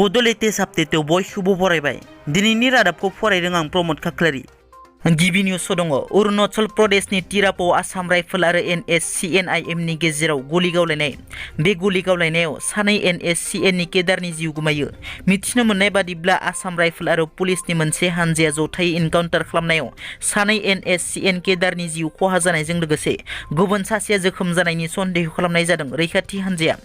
बड' लेटेस्ट आपडेटआव बयखौबो बरायबाय। दिनैनि रादाबखौ फरायदों आं प्रमद खाख्लारि। गिबि निउसआव दङ अरुणाचल प्रदेशनि तिरापआव आसाम राइफल आरो NSCNIM नि गेजेराव गुलि गावलायनाय। बे गुलि गावलायनायाव सानै NSCN नि केडारनि जिउ गोमायो। मिथिनो मोननाय बादिब्ला आसाम राइफल आरो पुलिसनि मोनसे हानजाया जथायै इनकाउन्टार खालामनायाव सानै NSCN केडारनि जिउ खहा जानायजों लोगोसे गुबुन सासेया जोखोम जानायनि सन्देह खालामनाय जादों। रैखाथि हानजाया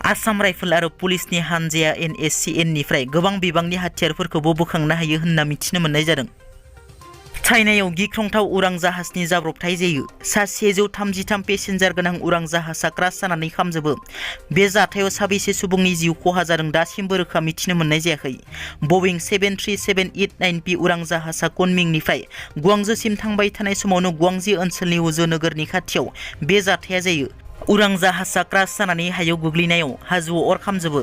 आसाम राइफल आरो पुलिसनि हानजाया NSCN निफ्राय गोबां बिबांनि हाथियारफोरखौबो बोखांनो हायो होनना मिथिनो मोननाय जादों। चाइनायाव गिख्रंथाव उरां जाहाजनि जाब्रबथाय जायो। सा 133 पेसेन्जार गोनां उरां जाहाजा क्रास जानानै खामजोबो। बे जाथायाव साबेसे सुबुंनि जिउ खहा जादों दासिमबो रोखा मिथिनो मोननाय जायाखै। बइं 737-89P उरां जाहाजा कुनमिंनिफ्राय गुवांजोसिम थांबाय थानाय समावनो गुवांजी ओनसोलनि उजो नोगोरनि खाथियाव बे जाथाया जायो। उरां जाहाजा क्रास जानानै हायाव गोग्लैनायाव हाजोआव अर खामजोबो।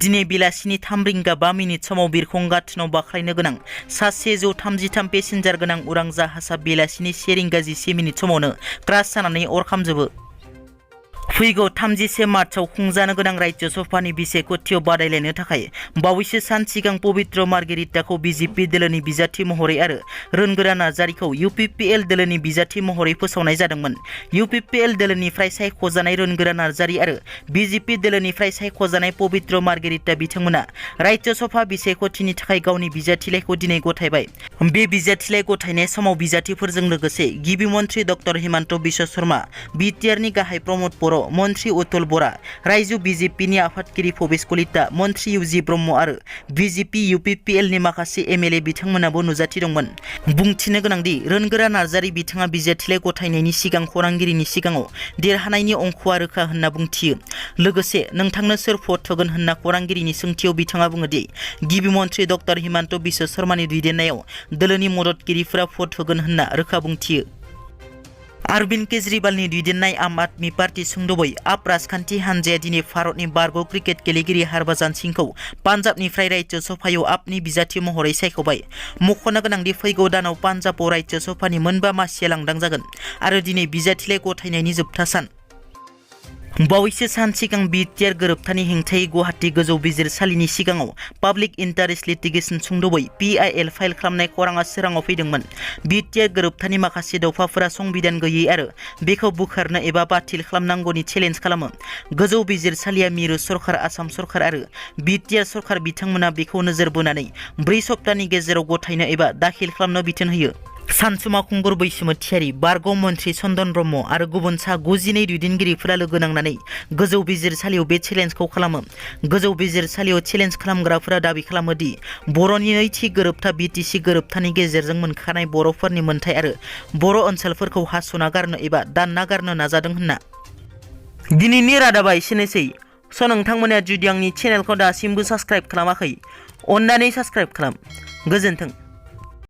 दिनै बेलासिनि 3:05 समाव बिरखं गाथोनाव बाख्लायनो गोनां सा 133 पेसेन्जार गोनां उरां जाहाजा बेलासिनि 1:10 समावनो क्रास जानानै अर खामजोबो। फैगौ 31 मार्चआव खुंजानो गोनां राज्य सभानि बिसायख'थियाव बादायलायनो थाखाय बावैसो सान सिगां पबित्र मार्गेरिटाखौ BJP दोलोनि बिजाथि महरै आरो रोनगोरा नार्जारिखौ UPPL दोलोनि बिजाथि महरै फोसावनाय जादोंमोन। UPPL दोलोनिफ्राय सायख'जानाय रोनगोरा नार्जारि आरो BJP दोलोनिफ्राय सायख'जानाय पबित्र मार्गेरिटा बिथांमोना राज्य सभा बिसायख'थिनि थाखाय गावनि बिजाथिलाइखौ दिनै गथायबाय। बे बिजाथिलाइ गथायनाय समाव बिजाथिफोरजों लोगोसे गिबि मन्त्रि डक्टर हिमन्त बिश्व शर्मा, BTR नि गाहाय प्रमद बरो, मन्त्रि अतुल बरा, रायजो BJP नि आफादगिरि भबेश कलिता, मन्त्रि UG ब्रह्म आरो BJP UPPL नि माखासे MLA बिथांमोनाबो नुजाथि दंमोन। बुंथिनो गोनांदि रोनगोरा नार्जारि बिथाङा बिजाथिलाइ गथायनायनि सिगां खौरांगिरिनि सिगाङाव देरहानायनि अंकआ रोखा होनना बुंथियो। लोगोसे नोंथांनो सोर भट होगोन होनना खौरांगिरिनि सोंथियाव बिथाङा बुङोदि गिबि मन्त्रि डक्टर हिमन्त बिश्व शर्मानि दैदेननायाव दोलोनि मददगिरिफोरा भट होगोन होनना रोखा बुंथियो। अरविन्द केजरीवालनि दैदेननाय आम आदमी पार्टी सुंद'बै आप राजखान्थि हानजाया दिनै भारतनि बारग' क्रिकेट गेलेगिरि हरभजन सिंहखौ पान्जाबनिफ्राय राज्य सभायाव आपनि बिजाथि महरै सायख'बाय। मख'नो गोनांदि फैगौ दानाव पान्जाबाव राज्य सभानि मोनबा मासिया लांदां जागोन आरो दिनै बिजाथिलाइ गथायनायनि जोबथा सान। बावैसो सान सिगां BTR गोरोबथानि हेंथायै गुवाहाटी गोजौ बिजिरसालिनि सिगाङाव पाब्लिक इन्टारेस्ट लिटिगेसन सुंद'बै PIL फाइल खालामनाय खौराङा सोराङाव फैदोंमोन। BTR गोरोबथानि माखासे दफाफोरा संबिधान गैयै आरो बेखौ बोखारनो एबा बातिल खालामनांगौनि चेलेन्ज खालामो। गोजौ बिजिरसालिया मिरु सरकार, आसाम सरकार आरो BTR सरकार बिथांमोना बेखौ नोजोर बोनानै 4 सप्तानि गेजेराव गथायनो एबा दाखिल खालामनो बिथोन होयो। सानसुमा खुंगुर बैसोमुथियारि, बारग' मन्त्रि चन्दन ब्रह्म आरो गुबुन सा 92 दैदेनगिरिफोरा लोगो नांनानै गोजौ बिजिरसालियाव बे चेलेन्जखौ खालामो। गोजौ बिजिरसालियाव चेलेन्ज खालामग्राफोरा दाबि खालामो दि बर'नि नैथि गोरोबथा BTC गोरोबथानि गेजेरजों मोनखानाय बर'फोरनि मोनथाय आरो बर' ओनसोलफोरखौ हास'ना गारनो एबा दानना गारनो नाजादों होनना। दिनैनि रादाबा एसेनोसै। नोंथांमोना जुदि आंनि चेनेलखौ दासिमबो साबस्क्राइब खालामाखै, अन्नानै साबस्क्राइब खालाम। गोजोन्थों।